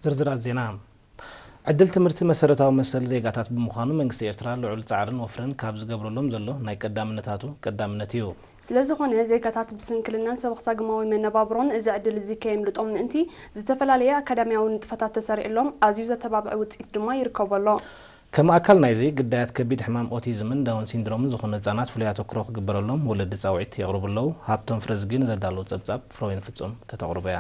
ዝርዝራት ዜና። ዕድል ትምህርቲ መሰረታዊ መሰል ዜጋታት ብምዃኑ መንግስቲ ኤርትራ ልዑል ጻዕርን ወፍርን ካብ ዝገብረሎም ዘሎ ናይ ቀዳምነታቱ ቀዳምነት እዩ። ስለዝኾነ ዜጋታት ብስንክልናን ሰበኽሳግማዊ መነባብሮን እዚ ዕድል እዚ ከየምልጦም ምእንቲ ዝተፈላለየ ኣካዳሚያዊ ንጥፈታት ተሰሪዕሎም ኣዝዩ ዘተባብዕ ውጽኢት ድማ ይርከቦ ኣሎ። ከም ኣካል ናይዚ ግዳያት ከቢድ ሕማም ኦቲዝምን ዳውን ሲንድሮምን ዝኾኑ ህጻናት ፍሉይ ኣተኩሮ ክግበረሎም ወለዲ ጻውዒት የቕርቡ ኣለዉ። ሃብቶም ፍረዝጊ ንዘዳለዉ ጸብጻብ ፍሮይን ፍጹም ከተቕርቦ እያ።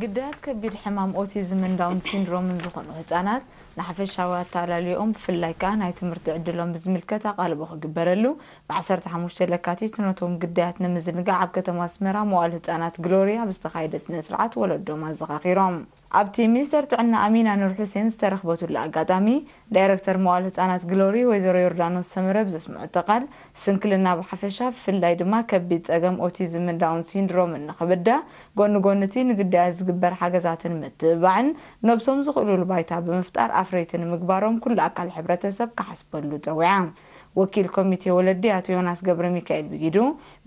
ግዳያት ከቢድ ሕማም ኦቲዝምን ዳውን ሲንድሮምን ዝኾኑ ህጻናት ንሓፈሻዊ ኣተኣላልይኦም ብፍላይ ከኣ ናይ ትምህርቲ ዕድሎም ብዝምልከት ኣቓልቦ ክግበረሉ ብ ዓሰርተ ሓሙሽተ ለካቲት ነቶም ግዳያት ንምዝንጋዕ ኣብ ከተማ ኣስመራ መዋል ህጻናት ግሎሪ ኣብ ዝተኻየደ ስነ ስርዓት ወለዶም ኣዘኻኺሮም። ኣብቲ ሚኒስተር ጥዕና ኣሚና ኑር ሑሴን ዝተረኽበትሉ ኣጋጣሚ ዳይረክተር መዋል ህጻናት ግሎሪ ወይዘሮ ዮርዳኖስ ሰመረ ብዘስምዐቶ ቃል ስንክልና ብሓፈሻ ብፍላይ ድማ ከቢድ ጸገም ኦቲዝምን ዳውን ሲንድሮምን ንኽብዳ ጎኒ ጎኒ እቲ ንግዳያት ዝግበር ሓገዛትን ምትብባዕን ነብሶም ዝኽእሉሉ ባይታ ብምፍጣር ኣፍረይቲ ንምግባሮም ኩሉ ኣካል ሕብረተሰብ ክሓስበሉ ጸዊዓ። ወኪል ኮሚቴ ወለዲ ኣቶ ዮናስ ገብረሚካኤል ብጊዱ፣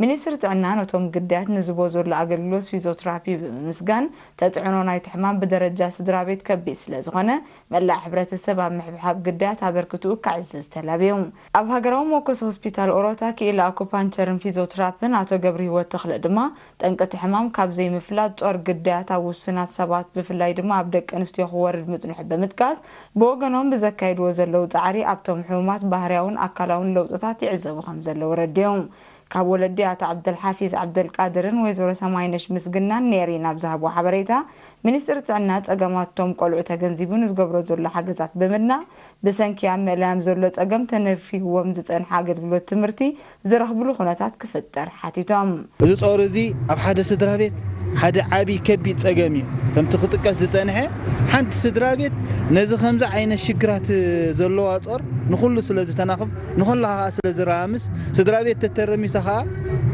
ሚኒስትሪ ጥዕና ነቶም ግዳያት ንዝቦ ዘሎ ኣገልግሎት ፊዚዮትራፒ ብምምስጋን፣ ተጽዕኖ ናይቲ ሕማም ብደረጃ ስድራ ቤት ከቢድ ስለ ዝኾነ፣ መላእ ሕብረተሰብ ኣብ ምሕብሓብ ግዳያት ኣበርክትኡ ከዕዝዝ ተላብዩ። ኣብ ሃገራዊ መወከሲ ሆስፒታል ኦሮታ ክኢላ ኣኩፓንቸርን ፊዚዮትራፕን ኣቶ ገብረሂወት ተኽለ ድማ፣ ጠንቂ እቲ ሕማም ካብ ዘይምፍላጥ ጾር ግዳያት ኣብ ውሱናት ሰባት ብፍላይ ድማ ኣብ ደቂ ኣንስትዮ ክወርድ ምጽንሑ ብምጥቃስ፣ ብወገኖም ብዘካይድዎ ዘለዉ ጻዕሪ ኣብቶም ሕሙማት ባህርያውን ኣካላውን ለውጥታት ይዕዘቡ ከም ዘለዉ ኣረዲኦም። ካብ ወለዲ ኣቶ ዓብደልሓፊዝ ዓብደልቃድርን ወይዘሮ ሰማይነሽ ምስግናን ኔሪን ኣብ ዝሃብዎ ሓበሬታ፣ ሚኒስትሪ ጥዕና ጸገማት እቶም ቆልዑ ተገንዚቡ ንዝገብሮ ዘሎ ሓገዛት ብምድናቕ፣ ብሰንኪ ኣብ ምእላዮም ዘሎ ጸገም ተነፊግዎም ዝጸንሐ ኣገልግሎት ትምህርቲ ዝረኽብሉ ኩነታት ክፍጠር ሓቲቶም። እዚ ጾር እዚ ኣብ ሓደ ስድራ ቤት ሓደ ዓቢ ከቢድ ጸገም እዩ። ከምቲ ክጥቀስ ዝጸንሐ፣ ሓንቲ ስድራ ቤት ነዚ ከምዚ ዓይነት ሽግራት ዘለዋ ጾር ንኹሉ ስለ ዝተናኽፍ፣ ንኹላ ከኣ ስለ ዝረማምስ፣ ስድራ ቤት ተተረሚሳ ከኣ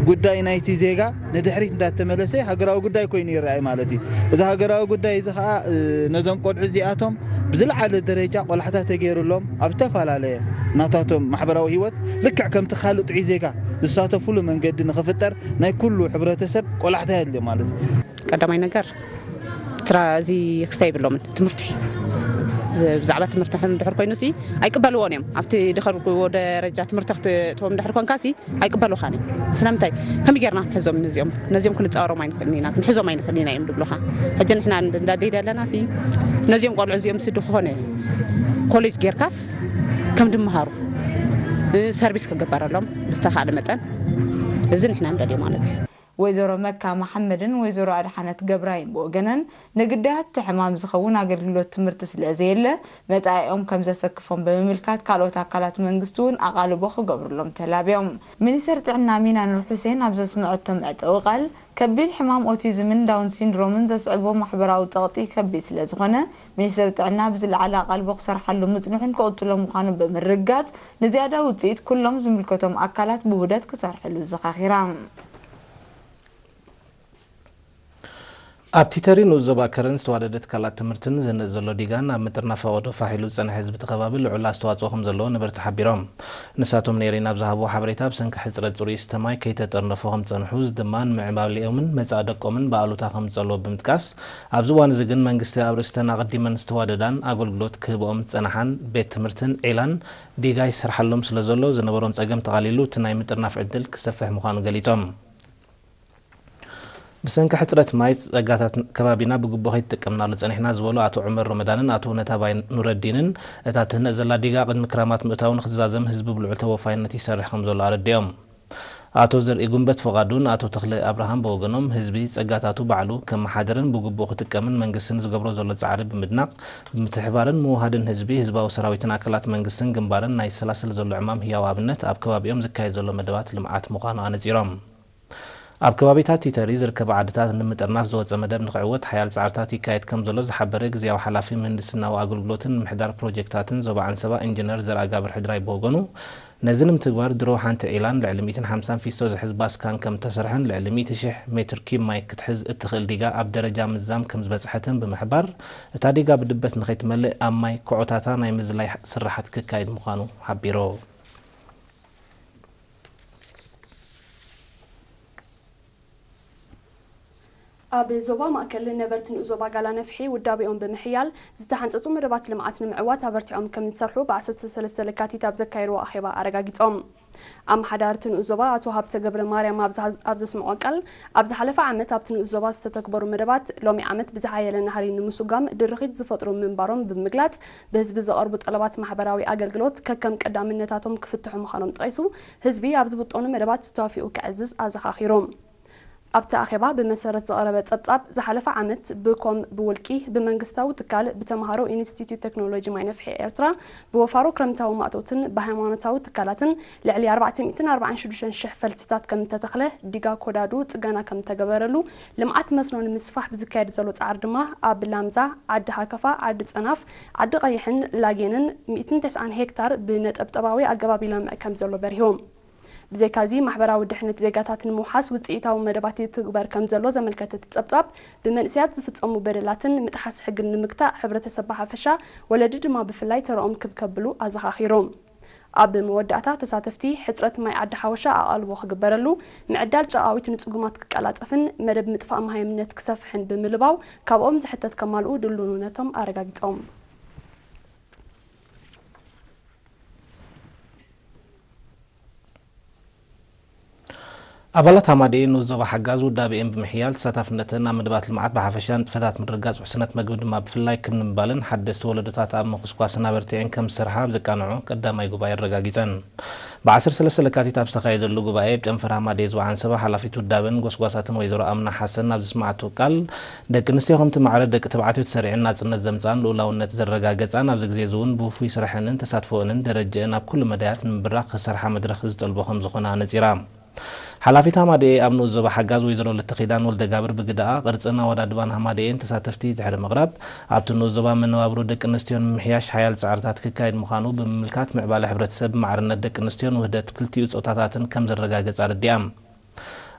ጉዳይ ናይቲ ዜጋ ንድሕሪት እንዳተመለሰ ሃገራዊ ጉዳይ ኮይኑ ይረኣይ ማለት እዩ። እዚ ሃገራዊ ጉዳይ እዚ ከኣ፣ እ፣ ነዞም ቆልዑ እዚኣቶም ብዝለዓለ ደረጃ ቆላሕታ ተገይሩሎም ኣብ ዝተፈላለየ ናታቶም ማሕበራዊ ህይወት ልክዕ ከምቲ ካልእ ጥዑይ ዜጋ ዝሳተፉሉ መንገዲ ንኽፍጠር ናይ ኩሉ ሕብረተሰብ ቆላሕታ የድልዮ ማለት እዩ። ቀዳማይ ነገር ትራ-፣ እዚ ክስታይ የብሎምን። ትምህርቲ፣ ዝ-፣ ብዛዕባ ትምህርቲ ሕም ድሕር ኮይኑ ሲ ኣይቅበልዎን እዮም። ኣብቲ ድኸርዎ ደረጃ ትምህርቲ ክትእትዎም ድሕር ኮንካ ሲ ኣይቅበሉኻን እዮም። ስለምንታይ? ከመይ ጌርና ክንሕዞም ነዚኦም? ነዚኦም ክንጻወሮም ኣይንኽእልን ኢና፣ ክንሕዞም ኣይንኽእልን ኢና እዮም ድብሉኻ። ሕጂ ንሕና እንዳ-፣ እንዳደይዳ ኣለና ሲ ነዚኦም ቆልዑ እዚኦም ሲ ድኾነ ኮሌጅ ጌርካስ ከም ድመሃሩ፣ እ፣ ሰርቪስ ክግበረሎም ብዝተኻእለ መጠን እዚ ንሕና ንደልዮ ማለት እዩ። ወይዘሮ መካ መሓመድን ወይዘሮ ኣድሓነት ገብራይን ብወገነን፣ ንግዳያት እቲ ሕማም ዝኸውን ኣገልግሎት ትምህርቲ ስለ ዘየለ፣ መጻኢኦም ከም ዘሰክፎም ብምምልካት፣ ካልኦት ኣካላት መንግስቲ እውን ኣቓልቦ ክገብሩሎም ተላብዮም። ሚኒስተር ጥዕና ሚና ኑር ሑሴን ኣብ ዘስምዐቶ መዕጸዊ ቃል፣ ከቢድ ሕማም ኦቲዝምን ዳውን ሲንድሮምን ዘስዕቦ ማሕበራዊ ጸቕጢ ከቢድ ስለ ዝኾነ፣ ሚኒስተር ጥዕና ብዝለዓለ ኣቓልቦ ክሰርሓሉ ምጽንሑን ክቕጽሎ ምዃኑ ብምርግጋጽ፣ ንዝያዳ ውጽኢት ኩሎም ዝምልከቶም ኣካላት ብውህደት ክሰርሕሉ ዘኻኺራ። ኣብ ቲተሪ ንኡስ ዞባ ከረን ዝተዋደደ ትካላት ትምህርትን ዝህነጽ ዘሎ ዲጋን ኣብ ምጥርናፍ ፈቐዶ ፋሕ ኢሉ ዝጸንሐ ህዝቢ እቲ ከባቢ ልዑል ኣስተዋጽኦ ከም ዘለዎ ነበርቲ ሓቢሮም። ንሳቶም ኔሪን ኣብ ዝሃብዎ ሓበሬታ፣ ብሰንኪ ሕጽረት ጽሩይ ዝስተ ማይ ከይተጠርነፉ ከም ዝጸንሑ፣ እዚ ድማ ንምዕባሌኦምን መጻኢ ደቆምን ብኣሉታ ከም ዝጸልዎ ብምጥቃስ፣ ኣብዚ እዋን እዚ ግን መንግስቲ ኣብ ርእስተን ኣቐዲመን ዝተዋደዳን ኣገልግሎት ክህብኦም ዝጸንሓን ቤት ትምህርትን ዒላን ዲጋ ይሰርሓሎም ስለ ዘሎ፣ ዝነበሮም ጸገም ተቓሊሉ እቲ ናይ ምጥርናፍ ዕድል ክሰፍሕ ምዃኑ ገሊጾም። ብሰንኪ ሕጽረት ማይ፣ ጸጋታት ከባቢና ብግቡእ ከይተጠቀምናሉ ጸኒሕና ዝበሉ ኣቶ ዑመር ረመዳንን ኣቶ እውነታባይ ኑረዲንን፣ እታ ትህነጽ ዘላ ዲጋ ቅድሚ ክራማት ምእታዉ ንኽትዛዘም ህዝቢ ብልዑል ተወፋይነት ይሰርሕ ከም ዘሎ ኣረዲኦም። ኣቶ ዘርኢ ጉንበት ፍቓዱን ኣቶ ተኽለ ኣብርሃም ብወገኖም፣ ህዝቢ ጸጋታቱ ባዕሉ ከመሓድርን ብግቡእ ክጥቀምን መንግስቲ ንዝገብሮ ዘሎ ጻዕሪ ብምድናቕ፣ ብምትሕብባርን ምውሃድን ህዝቢ፣ ህዝባዊ ሰራዊትን ኣካላት መንግስትን ግንባርን ናይ ዝሰላሰል ዘሎ ዕማም ህያው ኣብነት ኣብ ከባቢኦም ዝካየድ ዘሎ መደባት ልምዓት ምዃኑ ኣነጺሮም። ኣብ ከባቢታት ቲተሪ ዝርከባ ዓድታት ንምጥርናፍ ዝወጸ መደብ ንኽዕወት ሓያል ጻዕርታት ይካየድ ከም ዘሎ ዝሓበረ ግዝያዊ ሓላፊ ምህንድስናዊ ኣገልግሎትን ምምሕዳር ፕሮጀክታትን ዞባ ዓንሰባ ኢንጂነር ዘርኣጋብር ሕድራይ ብወገኑ፣ ነዚ ንምትግባር ድሮ ሓንቲ ዒላን ልዕሊ ሚእትን ሓምሳን ፊስቶ ዝሕዝ ባስካን ከም እተሰርሐን ልዕሊ ሚእቲ ሽሕ ሜትር ኪዩብ ማይ ክትሕዝ እትኽእል ዲጋ ኣብ ደረጃ ምዛም ከም ዝበጽሐትን ብምሕባር፣ እታ ዲጋ ብድበት ንኸይትመልእ ኣብ ማይ ኮዖታታ ናይ ምዝላይ ስራሓት ክካየድ ምዃኑ ሓቢሩ። ኣብ ዞባ ማእከል ነበርቲ ንኡስ ዞባ ጋላ ነፍሒ ውዳቤኦም ብምሕያል ዝተሓንጸጹ መደባት ልምዓት ንምዕዋት ኣበርቲዖም ከም ዝሰርሑ ብ ዓሰርተ ሰለስተ ለካቲት ኣብ ዘካየድዎ ኣኼባ ኣረጋጊጾም። ኣመሓዳሪ እቲ ንኡስ ዞባ ኣቶ ሃብተ ገብረ ማርያም ኣብ ዝሃ-፣ ኣብ ዘስምዖ ቃል፣ ኣብ ዝሓለፈ ዓመት ኣብቲ ንኡስ ዞባ ዝተተግበሩ መደባት ሎሚ ዓመት ብዝሓየለ ናህሪ ንምስጓም ድርኺት ዝፈጥሩ ምንባሮም ብምግላጽ፣ ብህዝቢ ዝቐርቡ ጠለባት ማሕበራዊ ኣገልግሎት ከከም ቀዳምነታቶም ክፍትሑ ምዃኖም ጠቒሱ፣ ህዝቢ ኣብ ዝውጠኑ መደባት ዝተዋፊኡ ከዕዝዝ ኣዘኻኺሩ። ኣብቲ ኣኼባ ብመሰረት ዝቐረበ ጸብጻብ፣ ዝሓለፈ ዓመት ብኮም ብውልቂ፣ ብመንግስታዊ ትካል፣ ብተምሃሮ ኢንስቲትዩት ቴክኖሎጂ ማይ ነፍሒ ኤርትራ፣ ብወፋሮ ክረምታዊ ማእቶትን ብሃይማኖታዊ ትካላትን ልዕሊ ኣርባዕተ ሚእትን ኣርባዓን ሽዱሽተን ሽሕ ፈልስታት ከም እተተኽለ፣ ዲጋ ኮዳዱ ጽገና ከም እተገበረሉ፣ ልምዓት መስኖ ንምስፋሕ ብዝካየድ ዘሎ ጻዕሪ ድማ ኣብ ላምዛ፣ ዓዲ ሃከፋ፣ ዓዲ ጸናፍ፣ ዓዲ ቀይሕን ላጌንን ሚእትን ተስዓን ሄክታር ብነጠብጠባዊ ኣገባብ ይለምዕ ከም ዘሎ በሪሁ። ብዘይካዚ፣ ማሕበራዊ ድሕነት ዜጋታት ንምውሓስ ውጽኢታዊ መደባት ይትግበር ከም ዘሎ ዘመልከተ እቲ ጸብጻብ፣ ብመንእሰያት ዝፍጸሙ በደላትን ምጥሓስ ሕግን ንምግታእ ሕብረተሰብ ብሓፈሻ፣ ወለዲ ድማ ብፍላይ ተረኦም ክብ ከብሉ ኣዘኻኺሩ። ኣብ መወዳእታ፣ ተሳተፍቲ፣ ሕጽረት ማይ ዓዲ ሓወሻ ኣቓልቦ ክግበረሉ፣ ምዕዳል ጨቓዊት ንጽጉማት ክቀላጠፍን መደብ ምጥፋእ መሃይምነት ክሰፍሕን ብምልባው፣ ካብኦም ዝሕተት ከማልኡ ድሉውነቶም ኣረጋጊጾም። ኣባላት ሃማደኤ ንኡስ ዞባ ሓጋዝ ውዳቤኤን ብምሕያል ተሳታፍነተን ኣብ መደባት ልምዓት ብሓፈሻ ንጥፈታት ምርግጋጽ ውሕስነት መግቢ ድማ ብፍላይ ክብ ንምባልን ሓደስቲ ወለዶታት ኣብ ምኹስኳስን ኣበርቲዐን ከም ዝሰርሓ ኣብ ዘቃንዖ ቀዳማይ ጉባኤ ኣረጋጊጸን። ብ ዓሰርተ ሰለስተ ለካቲት ኣብ ዝተኻየደሉ ጉባኤ ብ ጨንፈር ሃማደኤ ዝወዓን ሰባ ሓላፊት ውዳበን ጎስጓሳትን ወይዘሮ ኣምና ሓሰን ኣብ ዘስማዓቶ ቃል፣ ደቂ ኣንስትዮ ከምቲ ማዕረ ደቂ ተባዕትዮ ተሰሪዐን ናጽነት ዘምጻን ልኡላውነት ዘረጋገጻን ኣብዚ ግዜ እዚ እውን ብውፉይ ስርሐንን ተሳትፎእንን ደረጀአን ኣብ ኩሉ መዳያት ንምብራኽ ክሰርሓ መድረኽ ዝጠልቦ ከም ዝኾነ ኣነጺራ። ሓላፊት ሃማደኤ ኣብ ንኡስ ዞባ ሓጋዝ ወይዘሮ ለተኺዳን ወልደጋብር ብግደኣ፣ ቅርጽን ኣወዳድባን ሃማደኤን ተሳተፍቲ ድሕሪ ምቕራብ፣ ኣብቲ ንኡስ ዞባ መነባብሮ ደቂ ኣንስትዮን ንምምሕያሽ ሓያል ጻዕርታት ክካየድ ምዃኑ ብምምልካት፣ ምዕባለ ሕብረተሰብ ብማዕርነት ደቂ ኣንስትዮን ውህደት ክልቲኡ ጾታታትን ከም ዘረጋገጽ ኣረዲኣ።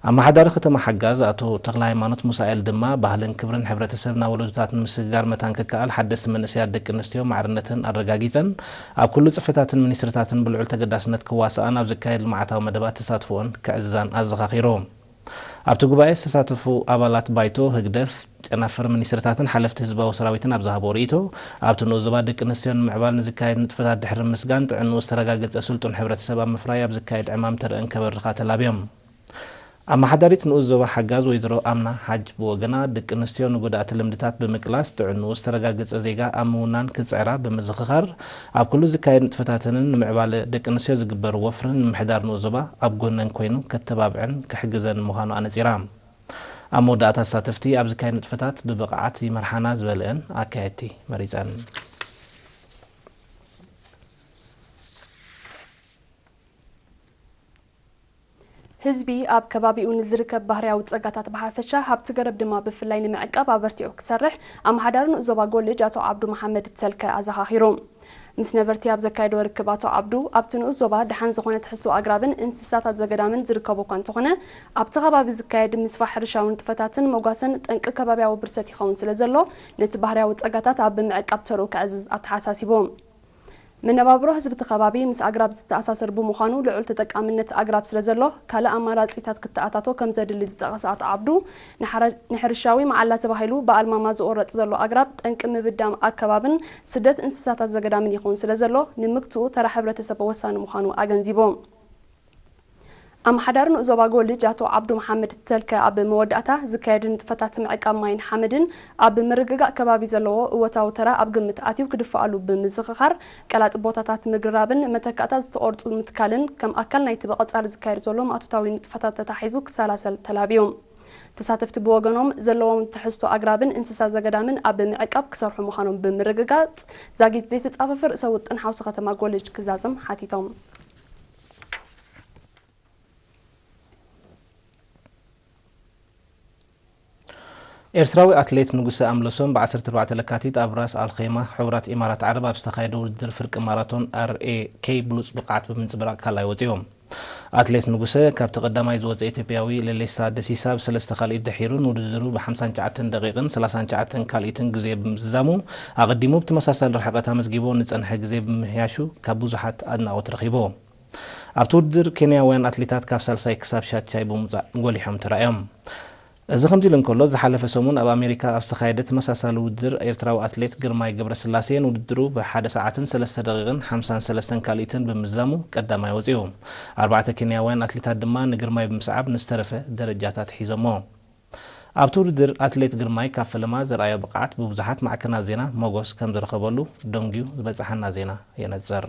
ኣመሓዳሪ ከተማ ሓጋዝ ኣቶ ተኽለሃይማኖት ሙሳኤል ድማ፣ ባህልን ክብርን ሕብረተሰብ ናብ ወለዶታት ንምስግጋር መታን ክከኣል፣ ሓደስቲ መንእሰያት ደቂ ኣንስትዮ ማዕርነተን ኣረጋጊጸን፣ ኣብ ኩሉ ጽፈታትን ሚኒስትርታትን ብልዑል ተገዳስነት ክዋስኣን ኣብ ዝካየድ ልምዓታዊ መደባት ተሳትፎኦን ከዕዝዛን ኣዘኻኺሩ። ኣብቲ ጉባኤ ዝተሳተፉ ኣባላት ባይቶ፣ ህግደፍ፣ ጨናፍር ሚኒስትርታትን ሓለፍቲ ህዝባዊ ሰራዊትን ኣብ ዝሃብዎ ርእይቶ፣ ኣብቲ ንኡስ ዞባ ደቂ ኣንስትዮ ንምዕባል ንዝካየድ ንጥፈታት ድሕሪ ምስጋን፣ ጥዕንኡ ዝተረጋገጸ ስልጡን ሕብረተሰብ ኣብ ምፍራይ ኣብ ዝካየድ ዕማም ተረአን ከበርኻ ተላብዮም። ኣመሓዳሪት ንኡስ ዞባ ሓጋዝ ወይዘሮ ኣምና ሓጅ ብወገና፣ ደቂ ኣንስትዮ ንጎዳእቲ ልምድታት ብምቅላስ፣ ጥዕንኡ ዝተረጋገጸ ዜጋ ኣብ ምውናን ክጽዕራ ብምዝኽኻር፣ ኣብ ኩሉ ዝካየድ ንጥፈታተንን ንምዕባለ ደቂ ኣንስትዮ ዝግበር ወፍርን ምምሕዳር ንኡስ ዞባ ኣብ ጎነን ኮይኑ ከተባብዐን ክሕግዘን ምዃኑ ኣነጺራ። ኣብ መወዳእታ፣ ተሳተፍቲ ኣብ ዝካየድ ንጥፈታት ብብቕዓት ይመርሓና ዝበልአን ኣካየድቲ መሪጸን። ህዝቢ ኣብ ከባቢኡ ንዝርከብ ባህርያዊ ጸጋታት ብሓፈሻ፣ ሃብቲ ገረብ ድማ ብፍላይ ንምዕቃብ ኣበርቲዑ ክሰርሕ ኣመሓዳሪ ንኡስ ዞባ ጎልጅ ኣቶ ዓብዱ መሓመድ ተልከ ኣዘኻኺሩ። ምስ ነበርቲ ኣብ ዘካየዶ ርክብ ኣቶ ዓብዱ፣ ኣብቲ ንኡስ ዞባ ደሓን ዝኾነ ትሕዝቶ ኣግራብን እንስሳታት ዘገዳምን ዝርከቦ እኳ እንተኾነ፣ ኣብቲ ከባቢ ዝካየድ ምስፋሕ ሕርሻዊ ንጥፈታትን መጓሰን ጠንቂ ከባብያዊ ብርሰት ይኸውን ስለ ዘሎ፣ ነቲ ባህርያዊ ጸጋታት ኣብ ምዕቃብ ተርኡ ከዕዝዝ ኣተሓሳሲቡ። መነባብሮ ህዝቢ እቲ ከባቢ ምስ ኣግራብ ዝተኣሳሰር ብምዃኑ፣ ልዑል ተጠቃምነት ኣግራብ ስለ ዘሎ፣ ካልእ ኣማራጺታት ክተኣታቶ ከም ዘድሊ ዝጠቐሰ ኣቶ ዓብዱ፣ ንሓረ-፣ ንሕርሻዊ መዓላ ተባሂሉ ብኣልማማ ዝቑረጽ ዘሎ ኣግራብ፣ ጠንቂ ምብዳም ኣከባብን ስደት እንስሳታት ዘገዳምን ይኸውን ስለ ዘሎ፣ ንምግትኡ ተራ ሕብረተሰብ ወሳኒ ምዃኑ ኣገንዚቡ። ኣመሓዳሪ ንኡስ ዞባ ጎልጅ ኣቶ ዓብዱ መሓመድ ተልከ ኣብ መወዳእታ፣ ዝካየዱ ንጥፈታት ምዕቃብ ማይን ሓመድን ኣብ ምርግጋእ ከባቢ ዘለዎ እወታዊ ተራ ኣብ ግምት ኣትዩ ክድፈኣሉ ብምዝኽኻር፣ ቀላጢ ቦታታት ምግርራብን መተካእታ ዝተቖርጹ ምትካልን ከም ኣካል ናይቲ ብቐጻሊ ዝካየድ ዘሎ ማእቶታዊ ንጥፈታት ተታሒዙ ክሰላሰል ተላብዩ። ተሳተፍቲ ብወገኖም፣ ዘለዎም ትሕዝቶ ኣግራብን እንስሳ ዘገዳምን ኣብ ምዕቃብ ክሰርሑ ምዃኖም ብምርግጋጽ፣ ዛጊት ዘይተጻፈፈ ርእሰ ውጥን ሓውሲ ከተማ ጎልጅ ክዛዘም ሓቲቶም። ኤርትራዊ ኣትሌት ንጉሰ ኣምለሶም ብ ዓሰርተ ኣርባዕተ ለካቲት ኣብ ራስ ኣልኼማ፣ ሕቡራት ኢማራት ዓረብ፣ ኣብ ዝተኻየደ ውድድር ፍርቂ ማራቶን ኣር ኤ ኬ ብሉጽ ብቕዓት ብምንጽብራቕ ካልኣይ ወጺኡ። ኣትሌት ንጉሰ፣ ካብቲ ቀዳማይ ዝወጸ ኢትዮጵያዊ ሌሌሳ ደሲሳ ብሰለስተ ካልኢት ድሒሩ፣ ንውድድሩ ብ ሓምሳን ትሽዓተን ደቂቕን ሰላሳን ትሽዓተን ካልኢትን ግዜ ብምዝዛሙ፣ ኣቐዲሙ ብተመሳሳሊ ርሕቐት ኣመዝጊቦ ንጸንሐ ግዜ ብምምሕያሹ፣ ካብ ብዙሓት ኣድናቖት ረኺቡ። ኣብቲ ውድድር፣ ኬንያውያን ኣትሌታት ካብ ሳልሳይ ክሳብ ሻቻይ ብምውጻእ ጎሊሖም ተራእዮም። እዚ ከምዚ ኢሉ እንከሎ፣ ዝሓለፈ ሰሙን ኣብ ኣሜሪካ ኣብ ዝተኻየደ ተመሳሳሊ ውድድር፣ ኤርትራዊ ኣትሌት ግርማይ ገብረስላሴ ንውድድሩ ብሓደ ሰዓትን ሰለስተ ደቂቕን ሓምሳን ሰለስተን ካልኢትን ብምዝዛሙ ቀዳማይ ወጺኡ። ኣርባዕተ ኬንያውያን ኣትሌታት ድማ ንግርማይ ብምስዓብ ንዝተረፈ ደረጃታት ሒዞሞ። ኣብቲ ውድድር ኣትሌት ግርማይ ካብ ፈለማ ዘርኣዮ ብቕዓት ብብዙሓት ማዕከናት ዜና ሞጎስ ከም ዝረኸበሉ ደንጉዩ ዝበጽሓና ዜና የነጽር።